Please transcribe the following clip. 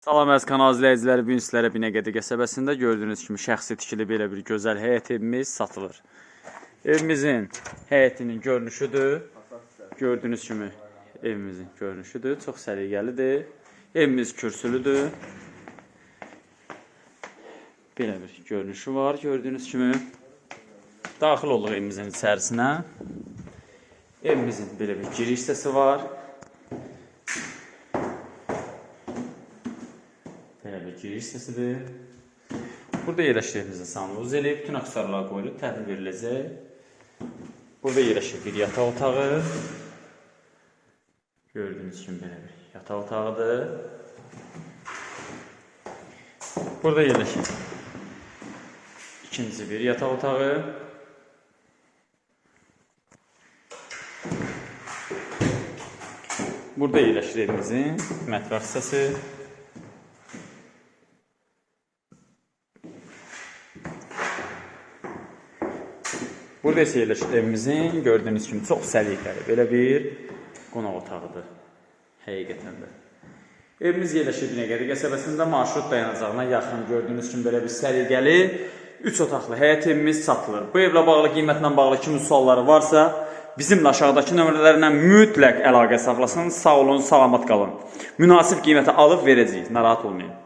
Salam əziz kanal izləyiciləri, bu gün sizlərə Binəqədi qəsəbəsində gördüyünüz kimi şəxsi tikili belə bir gözəl həyət evimiz satılır. Evimizin həyətinin görünüşüdür. Gördüyünüz kimi evimizin görünüşüdür. Çox səliqəlidir. Evimiz kürsülüdür. Belə bir görünüşü var gördüyünüz kimi. Daxil olduq evimizin içərisinə. Evimizin belə bir giriş hissəsi var. Belə bir giriş hissəsidir. Burada yerləşir evimizin sanuzeli, bütün aksesuarlar qoyulub, təhvil veriləcək. Burada yerləşir bir yataq otağı. Gördüyünüz kimi belə bir yataq otağıdır. Burada yerləşir ikinci bir yataq otağı. Burada yerləşir evimizin mətbəx hissəsi. Burada isə yerləşir evimizin gördüyünüz kimi çox səliqəli belə bir qonaq otağıdır. Həqiqətən də. Evimiz yerləşir Binəqədi qəsəbəsində marşrut dayanacağına yaxın gördüyünüz kimi belə bir səliqəli 3 otaqlı həyət evimiz satılır. Bu evlə bağlı, qiymətlə bağlı kimin sualları varsa bizimlə aşağıdakı nömrələrlə mütləq əlaqə saxlasın. Sağ olun, salamat qalın. Münasib qiymətə alıb verəcəyik. Narahat olmayın.